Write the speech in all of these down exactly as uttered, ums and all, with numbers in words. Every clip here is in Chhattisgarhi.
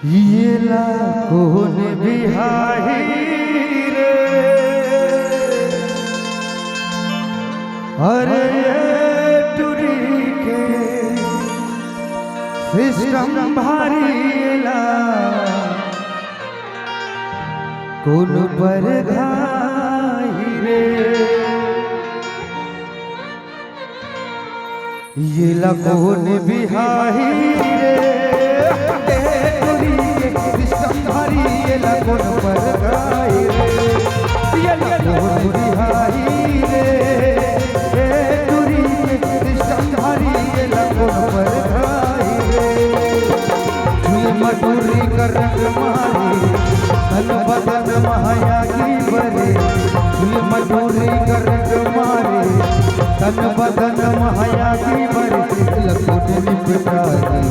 येला कोन बिहाही रे? अरे ये टुरी के सिस्टम भारी, येला कोन परघाही रे? येला कोन बिहाही रे? ए टुरी के सिस्टम भारी, येला कोन परघाही रे? येला कोन बिहाही रे? ए टुरी के सिस्टम भारी, येला कोन परघाही रे? झुलमा टुरी कर रंग मारे, तन बदन महया की बरे। झुलमा टुरी कर रंग मारे, तन बदन महया की बरे। लखुन निपटारी,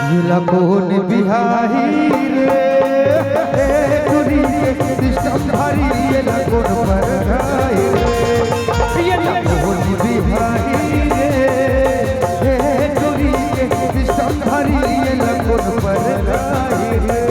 ये लखुन बिहाही रे। ए टुरी के सिस्टम भारी, ये लखुन परघाही रे। ये लखुन बिहाही रे। ए टुरी के सिस्टम भारी, ये लखुन परघाही रे।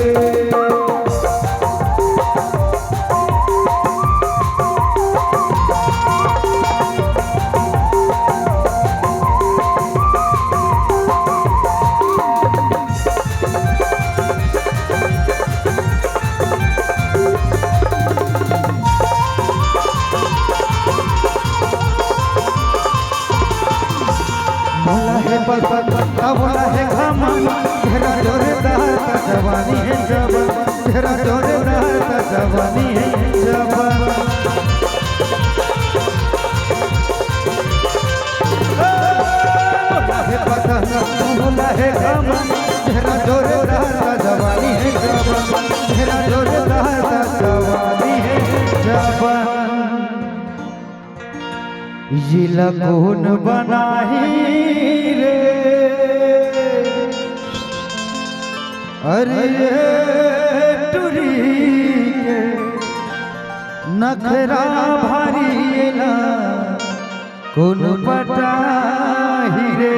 मोला हे पसंद, मोला हे घमंड, चेहरा जोरदार, जवानी हे जबरदस्त। चेहरा जोरदार, जवानी हे जबरदस्त। मोला हे पसंद, मोला हे घमंड, चेहरा जोरदार, जवानी हे जबरदस्त। चेहरा जोरदार, जवानी हे जबरदस्त। येला कोन बनाही रे? अरे ये टुरी के नखरा भारी, येला कोन पटाही रे?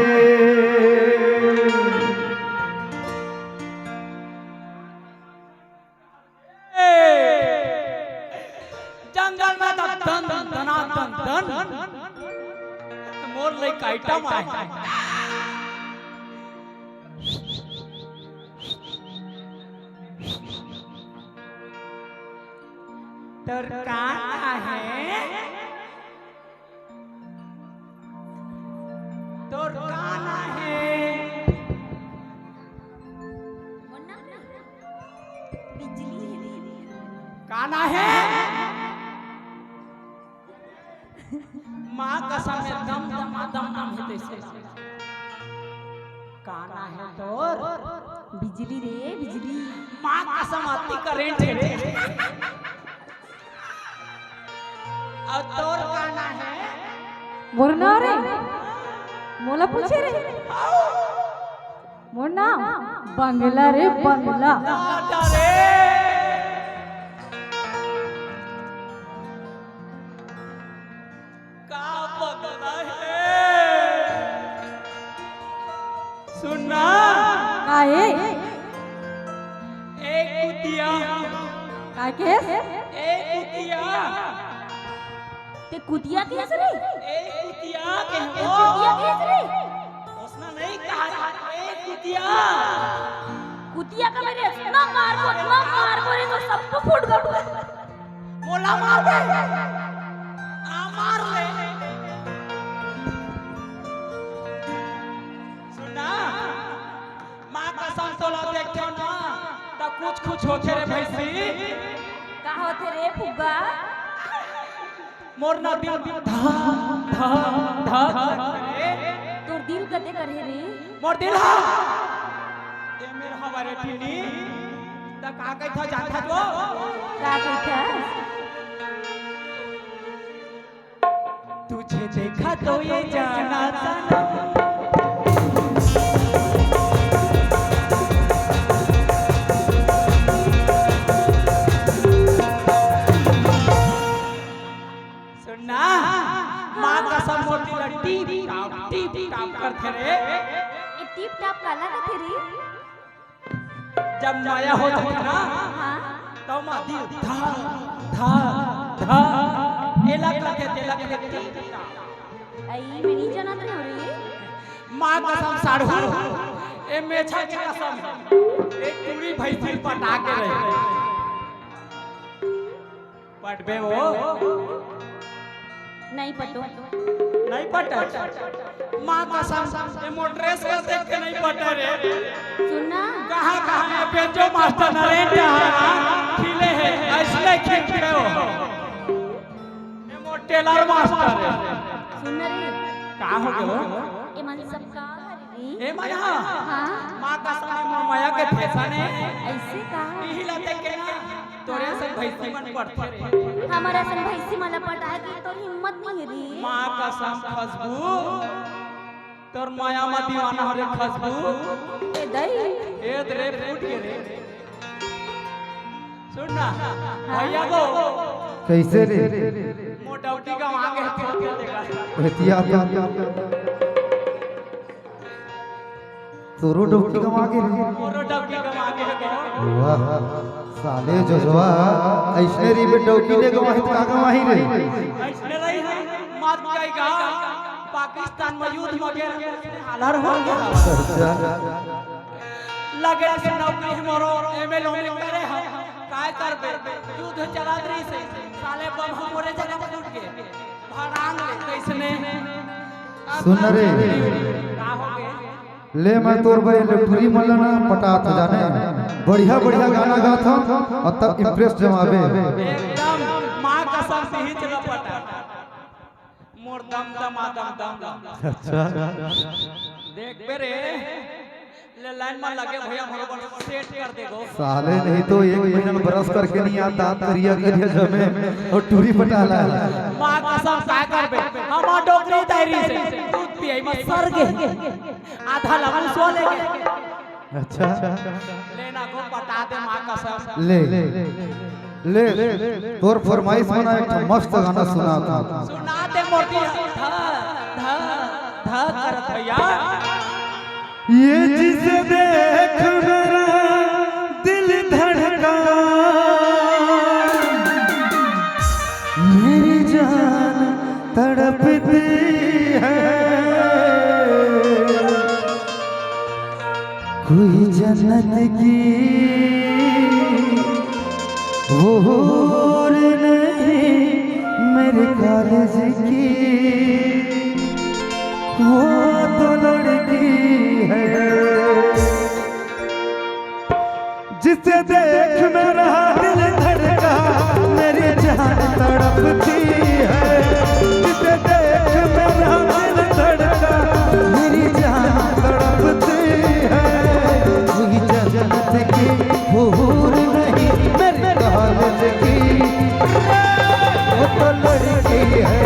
ए, जंगल में तो दन दना दन दन। मोर लइका आइटम आए। तोर का नाम हे? तोर का नाम हे? मोर नाम बिजली हे। का नाम हे? माँ कसम हे, दम दमा दम नाम हे तइसे। का नाम हे तोर? बिजली रे, बिजली। माँ कसम, अति करंट हे रे। अउ तोर का नाम हे? मोर नाम रे, मोला पूछे रे। मोर नाम बंगला रे, बंगला। दादा रे, का बंगला हे? सुन ना। का हे? ए कुतिया। का कहेस? ए कुतिया। ते कुतिया कहेस रे? ए कुतिया कहेस। ए कुतिया कहेस रे? ओसना नहीं कहा था, ए कुतिया। कुतिया का मेरे इतना मारबो, इतना मारबो रे, तो सबको फूट गया। मोला मार दे। आ, मार ले। सुन ना, माँ कसम तोला देखे ना, त कुछ कुछ होथे रे भैंसी। का होथे रे फुग्गा? मोर ना दिल धक धक धक करे। तोर दिल कते करे रे? मोर दिल हा। ए मेर हवा रे टीनी। त का कहिथा जानथा जो? का कहिथा? तुझे देखा तो ये जाना सनम। सुन ना, टिप टाप, टिप टाप करथे रे। ए टिप टाप काला कथे रे? जब मया होथे ना, हाँ। तब मा दिल धक, धक, धक, एला कथे, तेला कथे टिप टाप। अई, मैं नहीं जानत रहे रे। माँ कसम साढ़ू, ए मेछा के कसम, ए टूरी भैंसी पटा के रहे। पटबे वो? नहीं पटो। नहीं पटत। माँ कसम, ये मोर ड्रेस ला देख के नहीं पटत रे। सुनना। कहाँ, कहाँ ये बेंजो मास्टर नरेंद्र है, खिले है, ऐसने खिलथे हो। ये मोर टेलर मास्टर है। सुन रे। का हो गयो? ये मन सब का हरे रे? ए मन हा? हाँ। माँ कसम, ये मोर मया के फैशन है। ऐसे का? इही ला देख के ना तोरे असन भैंसी मन पटथे रे। हमर असन भैंसी मन ला पटाए के तोर हिम्मत नहीं हे रे। माँ कसम खुशबू, तोर मया मा दीवाना हो रे खुशबू। ए दई। ए दे रे, फूट गे रे। सुन ना, हाँ। भैया वो। कैसे रे? मोर डौकी गंवा गे हे, देखा। एहतियात। तोरो डौकी गंवा गे रे। मोरो डौकी गंवा गे हे। वाह, साले जोजवा, ऐसने रहिबे डौकी नइ गंवाही त का गंवाही रे? ऐसने रही है, मत कही गा, पाकिस्तान में युद्ध में गे रहे, हालर हो गया। अच्छा। लगे से नौकरी हमरो एमएलए में करे हम, काय करबे? युद्ध चलत रही से, साले बम हमरे जगह पर टूट गए। भड़ांग ले, कैसने? सुन रे। का हो गए? ले, मैं तोर बर ले टूरी मन ला ना पटात हो जाने, बढ़िया बढ़िया गाना गात हो अउ तब इम्प्रेस जमाबे। एकदम माँ कसम से ही चला पटा। मोर दम दम आ दम दम दम। अच्छा। देख बे रे, ले लाइन में लगे भैया, बरोबर सेट कर देगो। साले नहीं तो एक महीना में ब्रश करके नहीं आता, करिया करिया जमे अउ टूरी पटा ला। माँ कसम का करबे, हम डोकरी दायरी से दूध पिए में सर गे। आधा लमन सो लेगे। अच्छा। लेना को पटा दे माँ कसम। ले, ले, तोर फरमाइश मना एक ठो मस्त गाना सुना था। सुना दे मोटी। धा, धा, धा करत भैया। ये जिसे देख मेरा दिल धड़का, मेरी जान तड़पती है, कोई जन्नत की वो हूर नहीं मेरे कॉलेज की, वो तो लड़की है। जिसे देख मेरा दिल धड़का, मेरी जान तड़पती है। जिसे देख मेरा दिल धड़का, मेरी जान तड़पती है। कोई जन्नत की हूर नहीं मेरे कॉलेज की, वो तो लड़की है।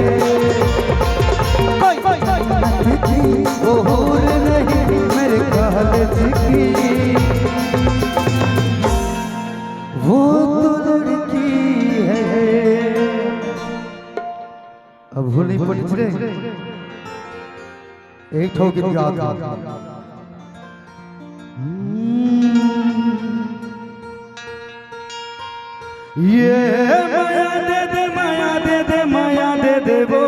कोई जन्नत की हूर नहीं मेरे कॉलेज की, वो तो लड़की है। अब वो नहीं पटरे। एक ठो गीत गात हूँ। ये माया दे दे, माया दे दे, माया दे दे वो।